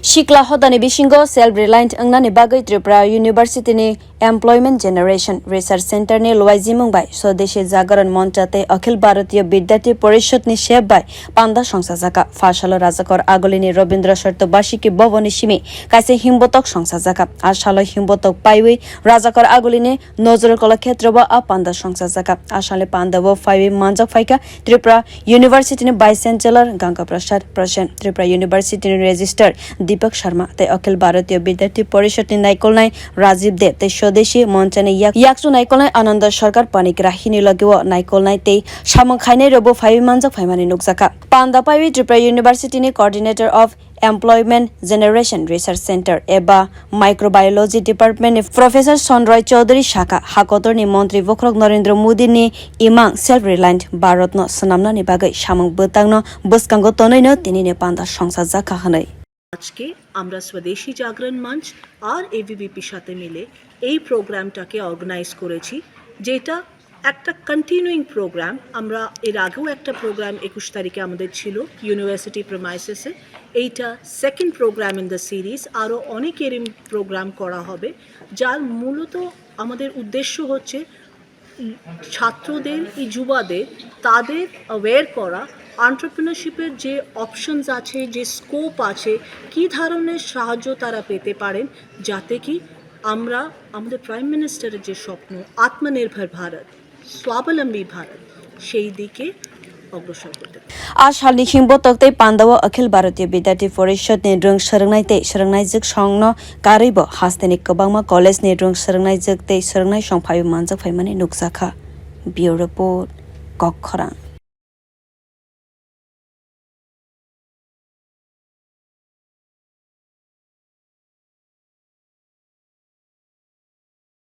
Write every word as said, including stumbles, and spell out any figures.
Sikla hodani bisingo self-reliant wngnani bagwi Tripura University-ni Employment Generation Research Center-ni luaijimung bai Swadeshi Jagaran Mancha tei Akhil Bharatiya Vidyarthi Parishad-ni sep bai panda songchajakha. Phasalo Rajakor Agulini Rabindra Satya Bashiki Bhavan-ni simi kaisa himbotok songchajakha. A salo himbotok paiwi Rajakor Agulini Nojrol Kolakhetrobo a panda songchajakha. A salni pandao phaiwi manjak phaikha Tripura University-ni Vice Chancellor Ganga Prasad Prasen, Tripura University-ni Registrar Deepak Sharma tei Akhil Bharatiya Vidyarthi Parishad-ni naikolnai Rajiv De tei Swadeshi Mancha-ni yak-, yakchu naikolnai Ananda Sarkar Panigrahi-ni logio naikolnai tei samung khainairokbo phaiwi manjak phaimani nukjakha. Panda paiwi Tripura University-ni Coordinator of Employment Generation Research Center eba Microbiology Department-ni Professor Sonroy Chaudhary sakha, hakotorni Montri Bokhorok Narendra Modi-ni imang self-reliant Bharat-no swnamnani bagwi samung bwtangno bwskango tonwino tinini panda songchajakha hwnwi. আজকে আমরা স্বদেশী জাগরণ মঞ্চ আর এবিভিপির সাথে মিলে এই প্রোগ্রামটাকে অর্গানাইজ করেছি, যেটা একটা কন্টিনিউইং প্রোগ্রাম। আমরা এর আগেও একটা প্রোগ্রাম একুশ তারিখে আমাদের ছিল ইউনিভার্সিটি প্রিমাইসেসে। এইটা second programme in the series. আরও অনেক এরম প্রোগ্রাম করা হবে, যার মূলত আমাদের উদ্দেশ্য হচ্ছে ছাত্রদের, এই যুবাদের, তাদের অ্যাওয়্যার করা, এন্টারপ্রেনারশিপের যে অপশনস আছে, যে স্কোপ আছে, কী ধরনের সাহায্য তারা পেতে পারেন, যাতে কি আমরা আমাদের প্রাইম মিনিস্টারের যে স্বপ্ন, আত্মনির্ভর ভারত, স্বাবলম্বী ভারত, সেই দিকে অগ্রসর করতে পারি। A salni himbotok tei pandao Akhil Bharatiya Vidyarthi Parishad-ni rwng swrwngnai tei swrwngnaijwk songno karwibo hasteni kwbangma college-ni rwng swrwngnaijwk tei swrwngnai song phaiwi manjak phaimani nukjakha. Bureau Report, Kokkhorang.